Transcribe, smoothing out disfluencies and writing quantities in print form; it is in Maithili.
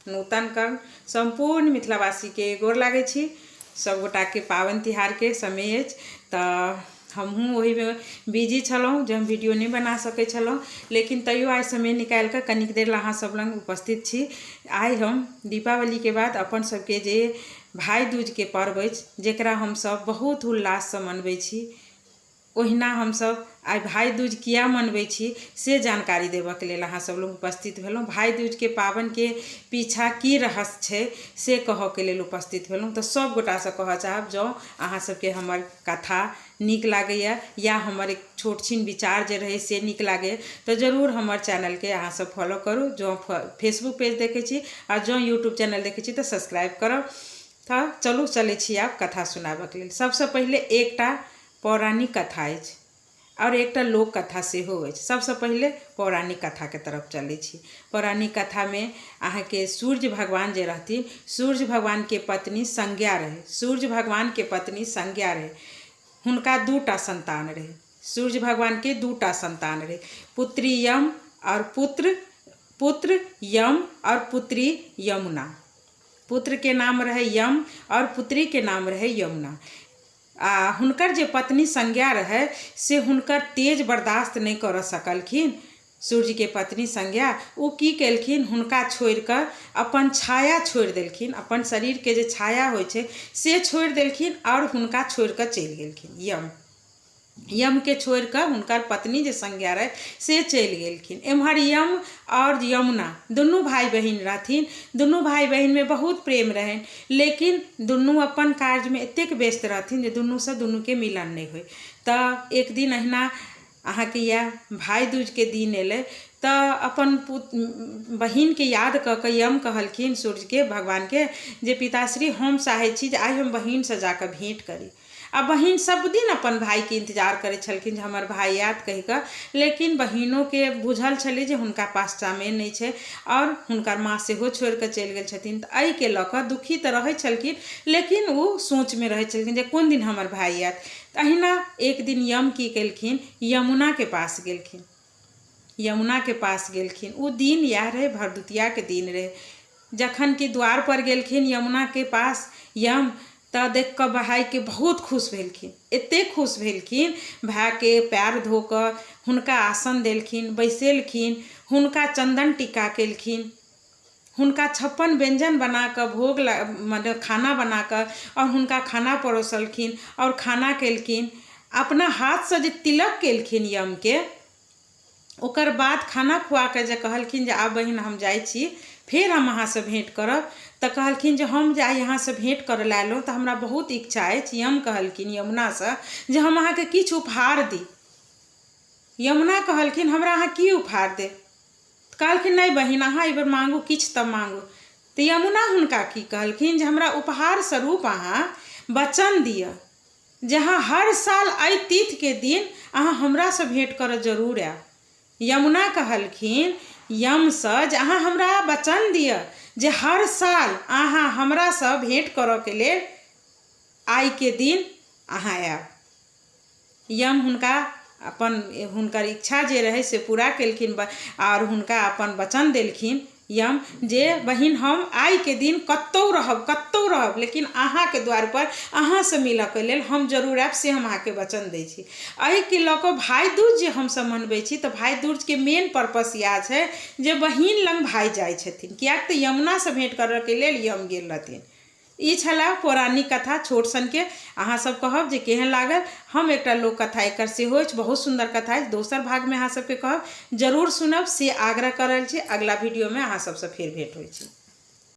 नूतन कर्ण सम्पूर्ण मिथिलावासीके गोर लागै छी। सभगोटाके पाबनि तिहारके समय अछि तऽ हमहूँ ओहिमे बिजी छलहुँ जे हम वीडियो नहि बना सकै छलहुँ, लेकिन तैयो आइ समय निकालि कऽ कनिक देर लए अहाँ सभ लग उपस्थित छी। आइ हम दीपावलीके बाद अपन सभके जे भाइ दूजके पर्व अछि, जकरा हमसभ बहुत उल्लाससँ मनबै छी, ओहिना हमसभ आइ भाइ दूज किया मनबै छी से जानकारी देबऽके लेल अहाँ सभ लग उपस्थित भेलहुँ। भाइ दूजके पाबनिके पीछा की रहस्य छै से कहऽके लेल उपस्थित भेलहुँ। तऽ सभ गोटासँ कहऽ चाहब, जँ अहाँ सभके हमर कथा नीक लागैए या हमर एक छोट छिन विचार जे रहै से नीक लागैए तऽ जरूर हमर चैनलके अहाँ सभ फॉलो करू। जँ फेसबुक पेज देखै छी आ जँ यूट्यूब चैनल देखै छी तऽ सब्सक्राइब करब। तऽ चलू चलै छी आब कथा सुनाबऽके लेल। सभसँ पहिले एकटा पौराणिक कथा अछि आओर एकटा लोक कथा सेहो अछि। सभसँ पहिले पौराणिक कथाके तरफ चलै छी। पौराणिक कथामे अहाँके सूर्य भगवान जे रहथिन, सूर्य भगवानके पत्नी संज्ञा रहै। सूर्य भगवानके पत्नी संज्ञा रहै। हुनका दूटा सन्तान रहै। सूर्य भगवानके दूटा सन्तान रहै, पुत्री यम आओर पुत्र पुत्र यम आओर पुत्री यमुना। पुत्रके नाम रहै यम आओर पुत्रीके नाम रहै यमुना। आ हुनकर जे पत्नी संज्ञा रहै से हुनकर तेज बर्दाश्त नहि करऽ सकलखिन। सूर्यके पत्नी संज्ञा ओ की केलखिन, हुनका छोड़ि कऽ अपन छाया छोड़ि देलखिन, अपन शरीरके जे छाया होइ छै से छोड़ि देलखिन आओर हुनका छोड़ि कऽ चलि गेलखिन। यम यमके छोड़ि कऽ हुनकर पत्नी जे संज्ञा रहै से चलि गेलखिन। एम्हर यम आओर यमुना दुनू भाय बहिन रहथिन। दुनू भाय बहिनमे बहुत प्रेम रहनि, लेकिन दुनू अपन कार्यमे एतेक व्यस्त रहथिन जे दुनूसँ दुनूके मिलन नहि होइ। तऽ एक दिन अहिना अहाँके इएह भाय दूजके दिन एलै तऽ अपन पुत बहिनके याद कऽ कऽ यम कहलखिन सूर्यके भगवानके जे पिताश्री, हम चाहै छी जे आइ हम बहिनसँ जा कऽ भेँट करी। आ बहिन सब दिन अपन भाइके इन्तजार करै छलखिन जे हमर भाइ आयत कहि कऽ, लेकिन बहिनोके बुझल छलै जे हुनका पास समय नहि छै आओर हुनकर माँ सेहो छोड़ि कऽ चलि गेल छथिन। तऽ एहिके लऽ कऽ दुखी तऽ रहै छलखिन, लेकिन ओ सोचमे रहै छलखिन जे कोन दिन हमर भाइ आयत। तऽ अहिना एक दिन यम की केलखिन, यमुनाके पास गेलखिन। यमुनाके पास गेलखिन। ओ दिन इएह रहै, भरदुतियाके दिन रहै। जखन कि द्वारपर गेलखिन यमुनाके पास यम, तऽ देख कऽ भायके बहुत खुश भेलखिन। एतेक खुश भेलखिन, भायके पएर धो कऽ हुनका आसन देलखिन, बैसेलखिन, हुनका चन्दन टीका केलखिन, हुनका 56 व्यञ्जन बना कऽ भोग मने खाना बना कऽ आओर हुनका खाना परोसलखिन आओर खाना केलखिन। अपना हाथसँ जे तिलक केलखिन यमके, ओकर बाद खाना खुआ कऽ जे कहलखिन जे आब बहिन हम जाइ छी, फेर हम अहाँसँ भेँट करब। तऽ कहलखिन जे हम जे आइ अहाँसँ भेँट करऽ लए एलहुँ तऽ हमरा बहुत इच्छा अछि, यम कहलखिन यमुनासँ, जे हम अहाँके किछु उपहार दी। यमुना कहलखिन हमरा अहाँ की उपहार देब? कहलखिन नहि बहिन, अहाँ एहिबेर माँगू, किछु तऽ माँगू। तऽ यमुना हुनका की कहलखिन जे हमरा उपहार स्वरूप अहाँ वचन दिअ जे अहाँ हर साल एहि तिथिके दिन अहाँ हमरासँ भेँट करऽ जरूर आयब। यमुना कहलखिन यमसँ जे अहाँ हमरा वचन दिअ जे हर साल अहाँ हमरासँ भेँट करऽके लेल आइके दिन अहाँ आयब। यम हुनका अपन हुनकर इच्छा जे रहै से पूरा केलखिन आओर हुनका अपन वचन देलखिन यम जे बहिन, हम आइके दिन कतहु रहब, कतहु रहब, लेकिन अहाँके द्वारपर अहाँसँ मिलऽके लेल हम जरूर आयब, से हम अहाँके वचन दै छी। एहिके लऽ कऽ भाइ दूज जे हमसभ मनबै छी तऽ भाइ दूजके मेन पर्पस इएह छै जे बहिन लग भाय जाइ छथिन, किएक तऽ यमुनासँ भेँट करऽके लेल यम गेल रहथिन। ई छलए पौराणिक कथा छोट सनके। अहाँसभ कहब जे केहन लागल। हम एकटा लोक कथा एकर सेहो अछि, बहुत सुन्दर कथा अछि, दोसर भागमे अहाँ सबके कहब, जरूर सुनब से आग्रह कऽ रहल छी। अगिला वीडियोमे अहाँ सबसँ फेर भेँट होइ छी।